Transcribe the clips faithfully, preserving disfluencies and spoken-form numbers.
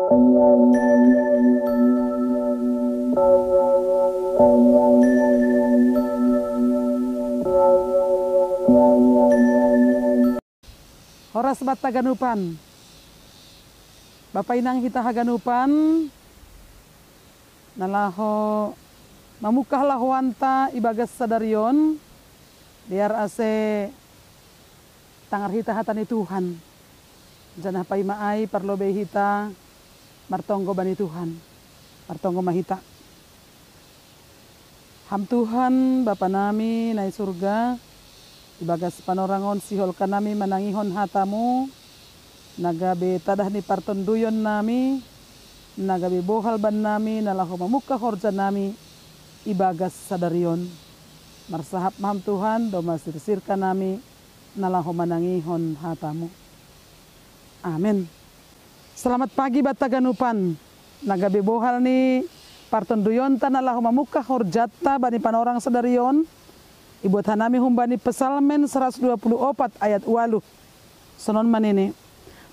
Horas banta haganupan. Bapa inang hita haganupan, na laho mamungkah lahoanta ibagas sadari on, dear ase tangar hita hata ni Tuhan. Janah paima ai parlobei hita martonggo bani Tuhan. Martonggo ma hita. Ham Tuhan, Bapa nami na i surga, ibagas panorang on sihol hanami manangihon hata-Mu, na gabe tadah ni partonduyon nami, na gabe bohal bannami na laho mamungkah horja nami ibagas sadari on. Marsahap ma Ham Tuhan, domma sirsir hanami na laho manangihon hata-Mu. Amen. Selamat pagi banta haganupan. Na gabe bohal ni partonduyonta na laho mamungkah horjanta bani panorang sadari on, ibuat hanami humbani Psalmen saratus dua puluh opat ayat ualuh. Sonon ma nini: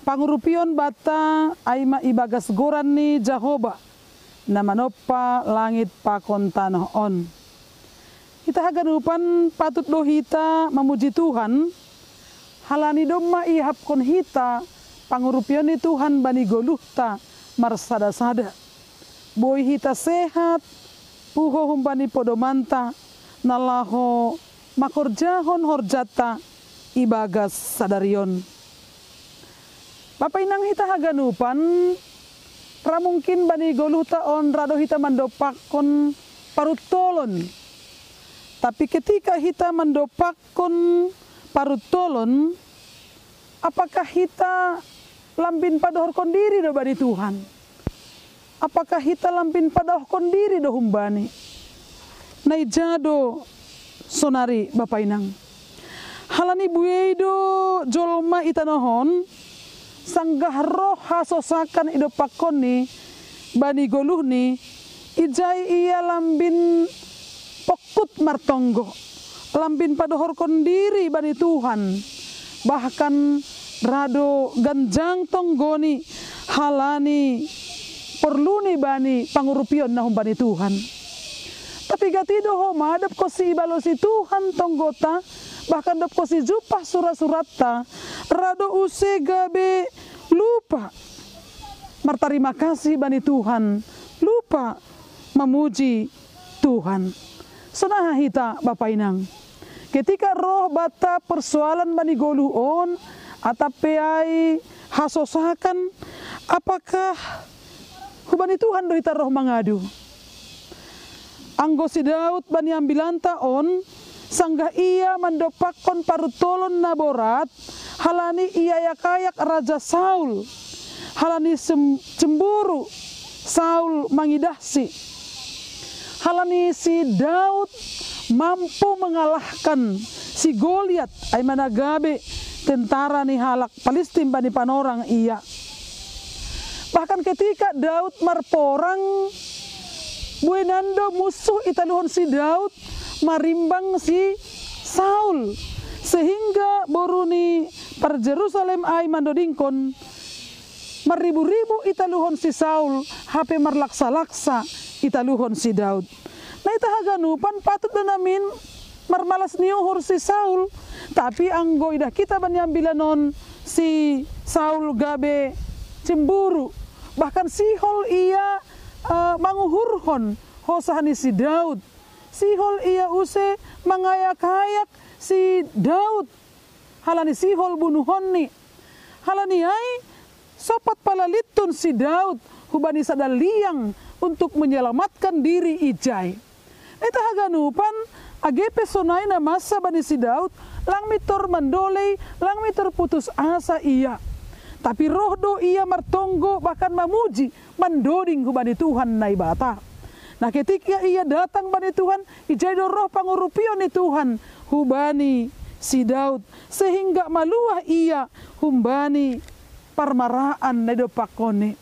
Pangurupion banta ai ma ibagas goran ni Jahowa, na manompa langit pakon tanoh on. Hita haganupan patut do hita mamuji Tuhan, halani domma iahapkon hita pangurupion ni Tuhan bani goluhta marsada-sada. Boi hita sehat, puho humbani podomanta, na laho mangkorjahon horjanta ibagas sadari on. Bapa inang hita haganupan, ra mungkin bani goluhta on ra do hita mandompakkon paruntolon. Tapi ketika hita mandompakkon paruntolon, apakah hita lambin padohorkon diri do bani Tuhan? Apakah hita lambin padaohkon diri do hum-Bani? Na ija do sonari, Bapa Inang? Halani buei do jolma i tanoh on, sanggah roh hasosakan idompakkonni bani goluhni, ijai ia lambin pokkut martonggo, lambin padohorkon diri bani Tuhan, bahkan ra do ganjang tonggoni halani porluni bani pangurupion na humbani Tuhan. Tapi gati do homa dob konsi ibalosi Tuhan tonggonta, bahkan dob konsi jumpah sura-suratta, ra do use gabe lupa martarima kasih bani Tuhan, lupa mamuji Tuhan. Sonaha hita, Bapa Inang? Ketika roh banta persoalan bani goluh on, atap pe ai hasosakan, apakah hubani Tuhan do hita roh mangadu? Anggo si Daud bani ambilanta on, sanggah ia mandompakkon paruntolon na borat, halani iayak-ayak Raja Saul, halani sem-, cemburu Saul mangidahsi. Halani si Daud mampu mengalahkan si Goliat, ai ma na gabe tentara ni halak Palistim bani panorang ia. Bahkan ketika Daud marporang, buenan do munsuh italuhon si Daud marimbang si Saul, sehingga boru ni par Jerusalem ai mandodingkon, marribu-ribu italuhon si Saul, hape marlaksa-laksa italuhon si Daud. Na hita haganupan patut do namin marmalas ni uhur si Saul, tapi anggo idah hita bani ambilan on, si Saul gabe cemburu, bahkan sihol ia, eh, manguhurhon hosah ni si Daud, sihol ia use mangayak-ayak si Daud, halani sihol bunuhonni. Halani ai, sompat palalintun si Daud hubani sada liang untuk menyelamatkan diri ijai. Na hita haganupan, age pe sonai na masa bani si Daud, lang mintor mandolei, lang mintor putus asa ia. Tapi roh do ia martonggo bahkan mamuji, mandoding hubani Tuhan Naibata. Na ketika ia datang bani Tuhan, ijai do roh pangurupion ni Tuhan hubani si Daud, sehingga maluah ia humbani parmaraan na idompakkonni.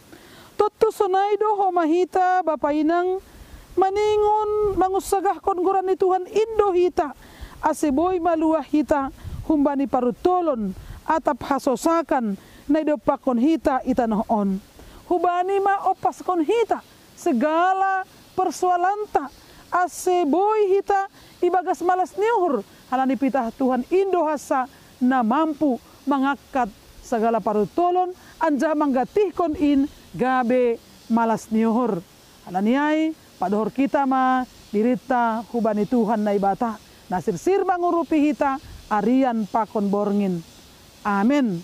Tontu sonai do homa hita, Bapa Inang, maningon mangunsagahkon goran ni Tuhan in do hita, ase boi maluah hita humbani paruntolon atap hasosakan na idompakkon hita i tanoh on. Hubani ma ompaskon hita segala persoalanta, ase boi hita ibagas malas ni uhur, halani pitah Tuhan in do hansa na mampu mangangkat segala parutolon anjaha manggantikan in gabe malas ni uhur. Halani ai, padohor kita ma dirinta hubani Tuhan Naibata, na sirsir mangurupi hita arian pakon borngin. Amen.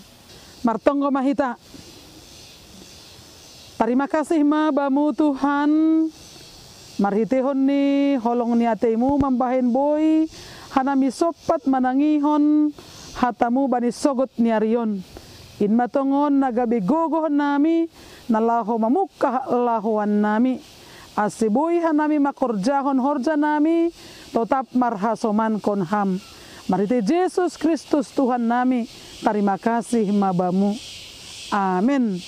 Martonggo ma hita. Tarima kasih ma Bamu Tuhan, marhiteihon ni holong ni ateiMu mambahen boi hanami sompat manangihon hataMu bani sogot ni ari on. In ma tongon na gabe gogoh nami, na laho mamungkah lahoan nami. Ase boi hanami mangkorjahon horja nami, totap marhasomankon Ham. Marhitei Jesus Kristus Tuhan nami, tarima kasih ma Bamu. Amen.